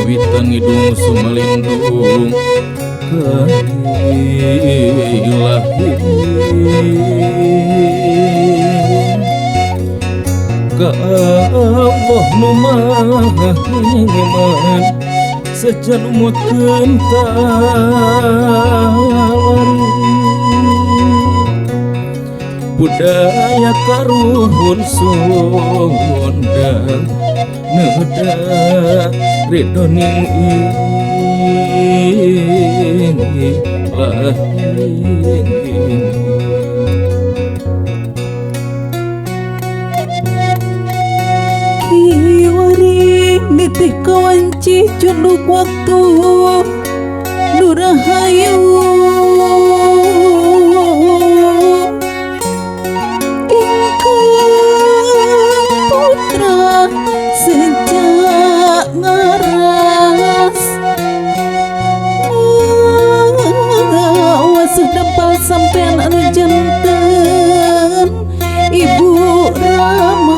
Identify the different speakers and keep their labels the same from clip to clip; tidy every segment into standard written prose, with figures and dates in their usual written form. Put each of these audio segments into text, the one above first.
Speaker 1: Ngawitan ngidung sumalindung ka Ilahi ka Allah nu maha ngeman sejan umutkeun tawari budaya karuhun Sunda neda ridoning Ilahi.
Speaker 2: Kiwari nitih kawanci cunduk waktu nurahayu ingkang putra sejak ngaras ngawasuh dampal sampean anu janten Ibu Rama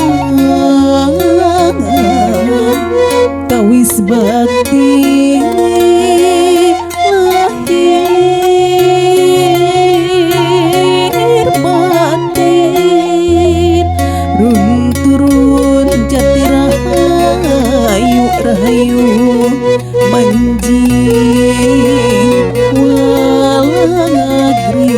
Speaker 2: kawis bakti lahir batin run turun jati rahayu rahayu manjing walagri.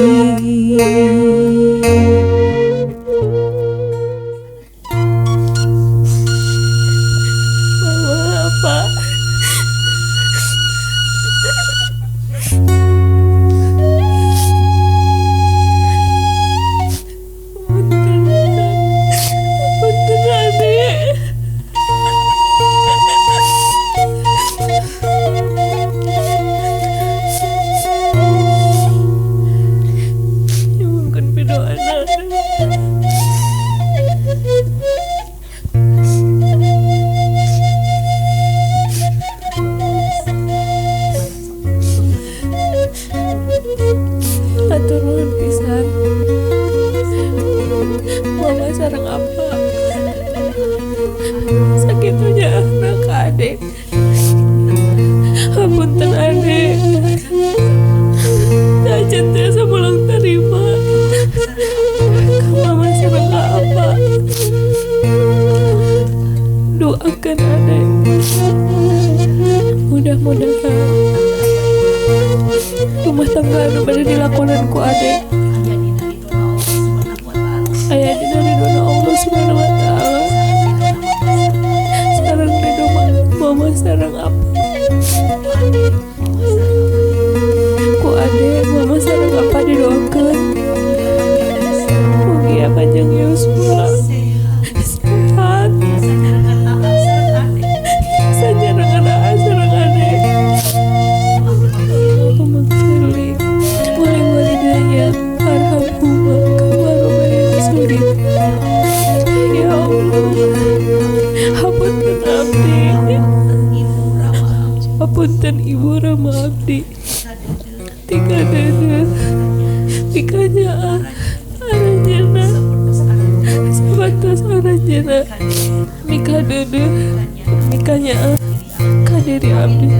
Speaker 3: Mudah-mudahan rumah tangga anu bade dilakonan ku ade aya dina ridona Allah Subhanahu wa taala. Sareng ridho mama sareng apa ku ade mama sareng apa didoakeun mugia panjang yuswa sehat Punten Ibu Rama abdi tiga dede tiga nyaah aranjeuna sabatas aranjeuna mika dede mika nyaah ka diri abdi.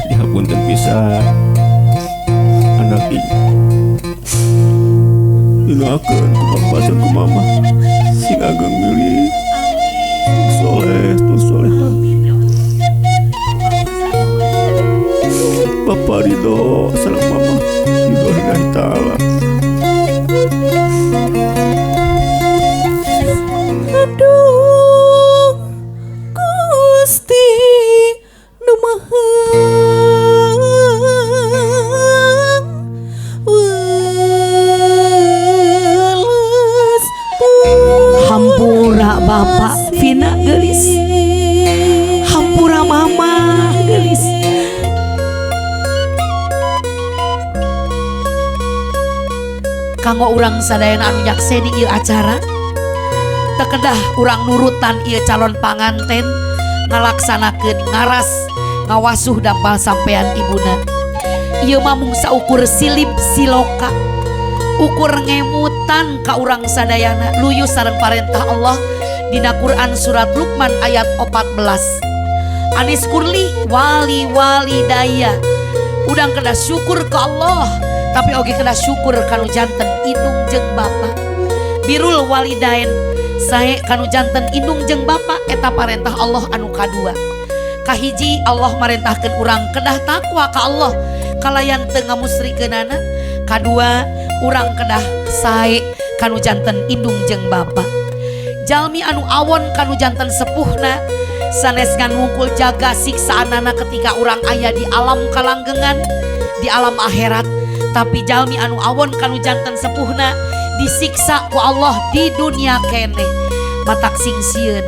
Speaker 4: Dihapunten pisan anak ieu didoakeun ku bapa sareng ku mama sing ageng milik soleh tur soleha. Bapa ridho sareng mama ridho lillahi taala.
Speaker 2: Aduh Gusti nu maha
Speaker 5: Hampura bapak Vina gelis, hampura mama gelis. Kanggo urang sadayana anu nyakseni ieu acara, tekedah urang nurutan ieu calon panganten ngalaksanakeun ngaras ngawasuh dampal sampean ibuna. Ieu mah mung saukur silip siloka. Ukur ngemutan ka urang sadayana luyu sareng parentah Allah dina Quran surat Luqman ayat 14. Anis kurli wali wali daya. Udang kena syukur ke Allah, tapi oge kena syukur kanu janten indung jeung bapa. Birul walidain sae kanu janten indung jeung bapa eta parentah Allah anu kadua. Kahiji Allah marentahkeun urang kedah takwa ka Allah kalayan teu ngamusrikeunana. Kadua urang kedah sae kanu janten indung jeung bapa. Jalmi anu awon kanu janten sepuhna sanes ngan wungkul jaga siksaanana ketika urang aya di alam kalanggengan di alam akhirat, tapi jalmi anu awon kanu janten sepuhna disiksa ku Allah di dunia keneh. Matak sing sieun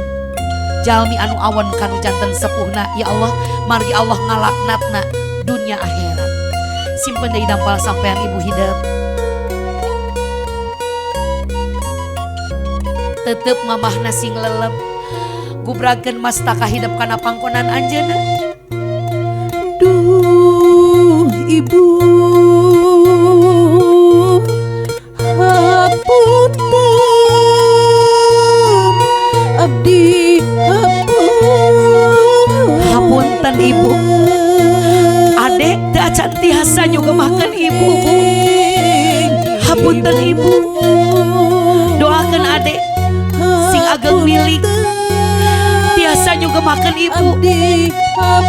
Speaker 5: jalmi anu awon kanu janten sepuhna, ya Allah margi Allah ngalaknatna dunia akhirat. Simpen deui dampal sampean ibu hidup. Tetep mamahna sing lelep. Gubrakeun mastaka hidup kana pangkonan anjeunna.
Speaker 2: Duh ibu hapunten abdi
Speaker 5: hapunten ibu. Adek teu acan tiasa nyugemakeun ibu bu. Hapunten ibu. Doakeun adek sing ageng milik tiasa nyugemakeun ibu,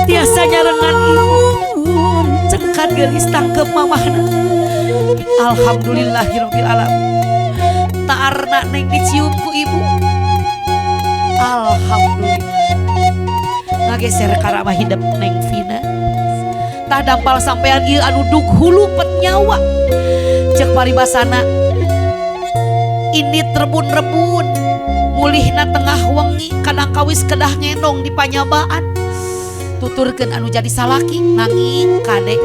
Speaker 5: tiasa nyarengan ibu. Cengkat geulis tangkep mamahna. Alhamdulillahirabbil alamin. Taarna neng dicium ku ibu. Alhamdulillah. Ngageser ka ramah hidep neng Vina. Tah dampal sampean ieu anu dug hulu pet nyawa. Ceuk paribasana ini terebun-rebun mulihna tengah wengi kadang kawis kedah ngenong di panyabaan. Tuturkeun anu jadi salaki nanging kade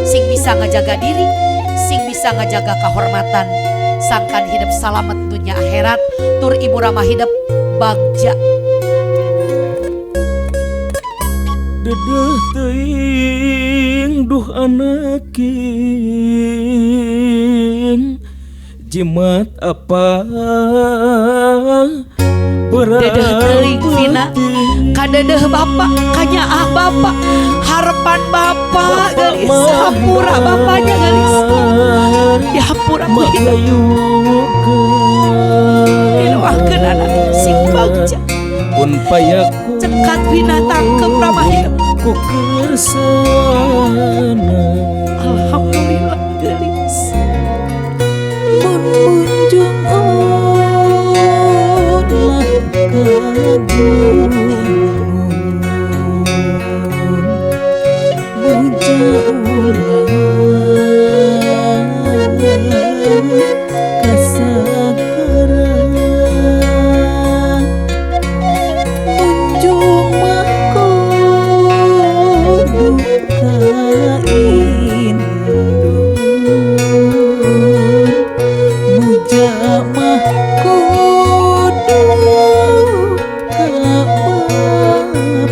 Speaker 5: sing bisa ngajaga diri, sing bisa ngajaga kehormatan, sangkan hidup salamet dunia akhirat tur ibu ramah hidup bagja.
Speaker 1: Dedeh teuing duh anaking jimat apa
Speaker 5: dedeh teuing Vina kadedeh bapak kanyaah bapak harapan bapak geulis hampura bapaknya geulis dihampura ku hidup didoakeun anak sing bagja
Speaker 1: pun payaku
Speaker 5: cekat Vina tangkep ramah hidup
Speaker 1: ku kersana.
Speaker 5: Alhamdulillah geulis
Speaker 2: mun munjung ulah ka gunung muja ulah ka sakara munjung mah kudu ka indung muja mah kudu ka bapa.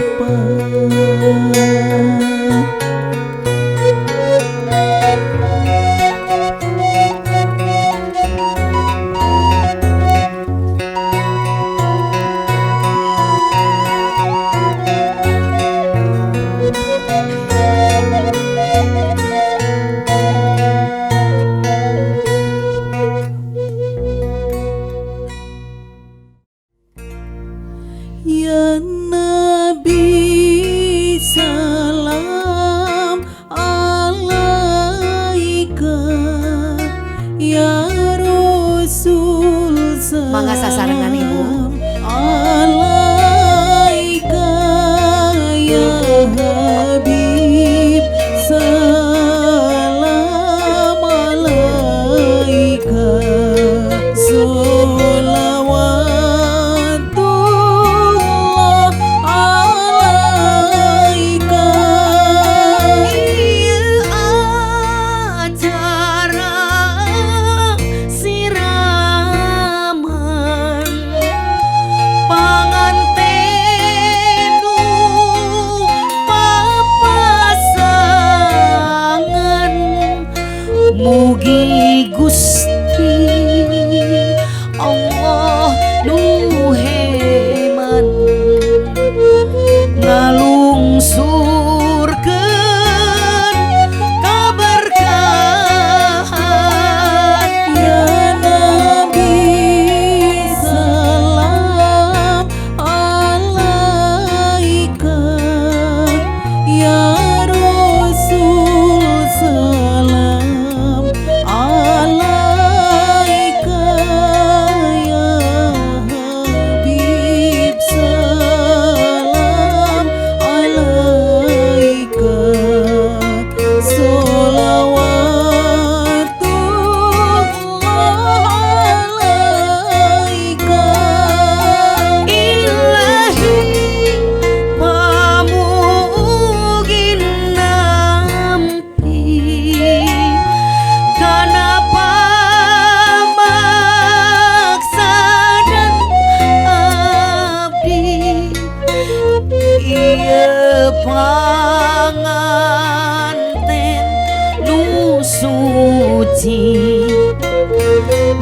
Speaker 2: Ya Nabi salam alaika ya Rasul salam
Speaker 5: Mangga sasarengan ibu.
Speaker 2: Alaika ya Habib salam alaika sholawatullah alaika.
Speaker 5: Ieu acara siraman panganten nu papasangan mugi Gusti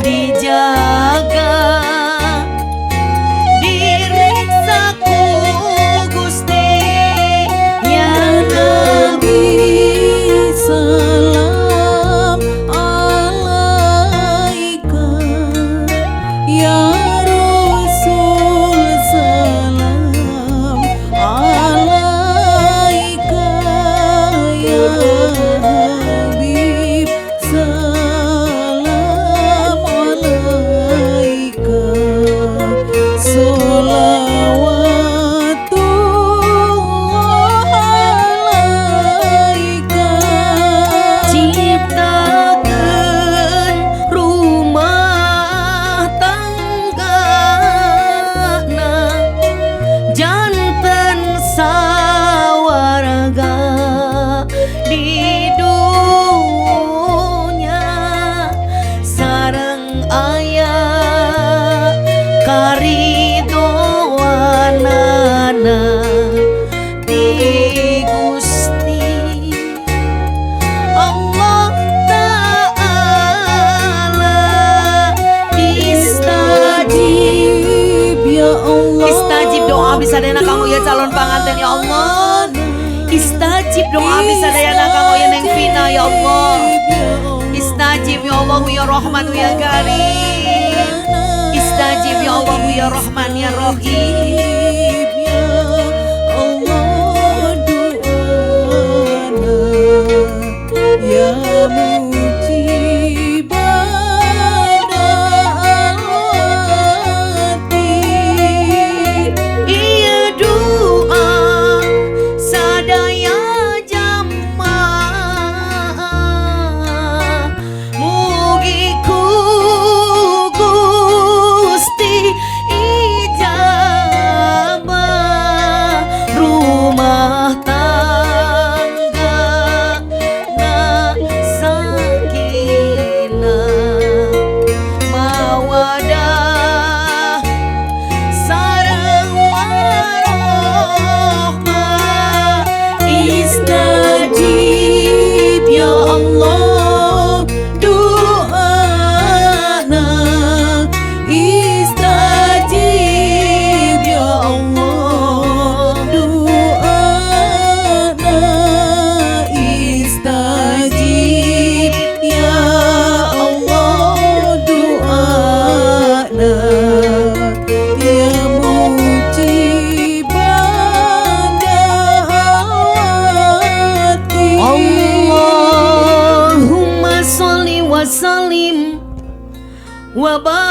Speaker 5: Dijaga direksa ku Gusti
Speaker 2: Ya Nabi salam alaika, Ya Rasul salam alaika, Ya Habib salam alaika, sholawatullah alaika.
Speaker 5: Ciptakeun rumah tanggana janten sawarga di dunya sareng aya karidoanana ti Gusti Allah Ta'ala. Istajib
Speaker 2: ya Allah,
Speaker 5: Istajib doa abdi sadayana kanggo ieu calon panganten ya Allah. Istajib doa abdi sadayana kanggo ieu Neng Vina ya Allah. Istajib ya Allah ya Rahman ya Karim. Istajib ya Allah ya Rahman ya Rahim.
Speaker 2: Ya Allah doana, ya mujibah da'awati.
Speaker 5: Ieu doa sadaya jamaah mugi ku Gusti ijabah rumah tangga na sakinah mawadah sareng warohmah.
Speaker 2: Istajib ya Allah doana, istajib ya Allah doana, istajib ya Allah doana, ya mujibah da'awati.
Speaker 5: Allahumma sholli wa sallim wa barik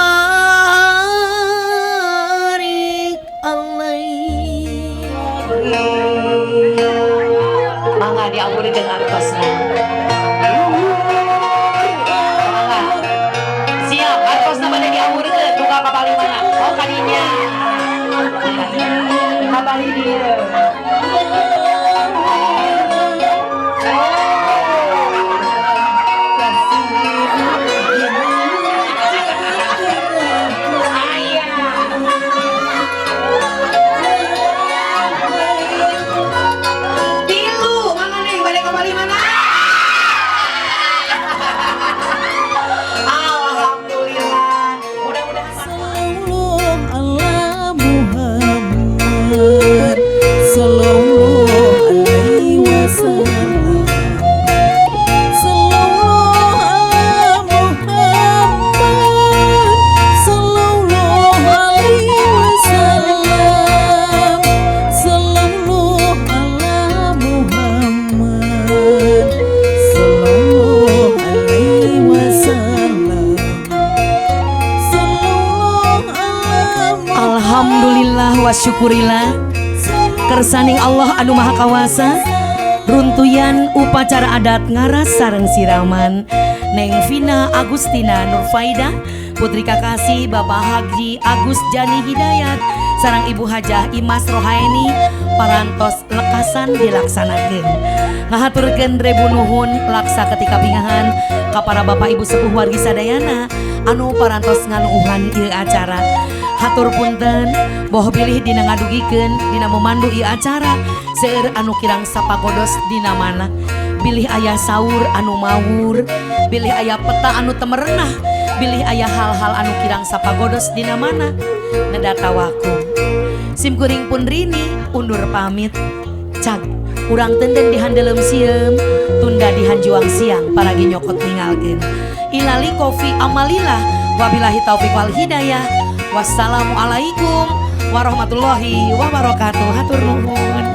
Speaker 5: alaihi. Mangga diaburikeun artosna. Mangga. Siap, artosna bade diaburikeun duka ka palih mana? Oh, kadinya. Ka palih dieu. Tilu, mangga Neng bade ka palih mana? Alhamdulillah. Mudah-mudahan
Speaker 2: Sallallahu ala Muhammad, sallallahu alaihi wasallam. Sallallahu ala Muhammad, sallallahu alaihi wasallam. Sallallahu ala Muhammad, sallallahu alaihi wasallam. Sallallahu ala
Speaker 5: Alhamdulillah wa syukurillah kersaning Allah anu maha kawasa runtuyan upacara adat ngaras sareng siraman Neng Vina Agustina Nurfaida putri kakasih Bapak Haji Agus Jani Hidayat sareng Ibu Hajah Imas Rohaeni parantos lekasan dilaksanakeun. Ngahaturkeun rebu nuhun laksa ketika bingahan ka para bapak ibu sepuh wargi sadayana anu parantos nganuuhan ieu acara. Hatur punten boh bilih dina ngadugikeun dina memandu ieu acara seueur anu kirang sapagodos dina mana. Bilih aya saur anu mawur, bilih aya peta anu temerenah, bilih aya hal-hal anu kirang sapagodos dina mana neda tawakum. Sim kuring pun Rini undur pamit. Cag urang tenden di handeuleum sieum, tunda di hanjuang siang paragi nyokot ningalkeun. Ilali kofi amalillah wabillahi taufik wal hidayah. Wassalamualaikum warahmatullahi wabarakatuh. Hatur nuhun.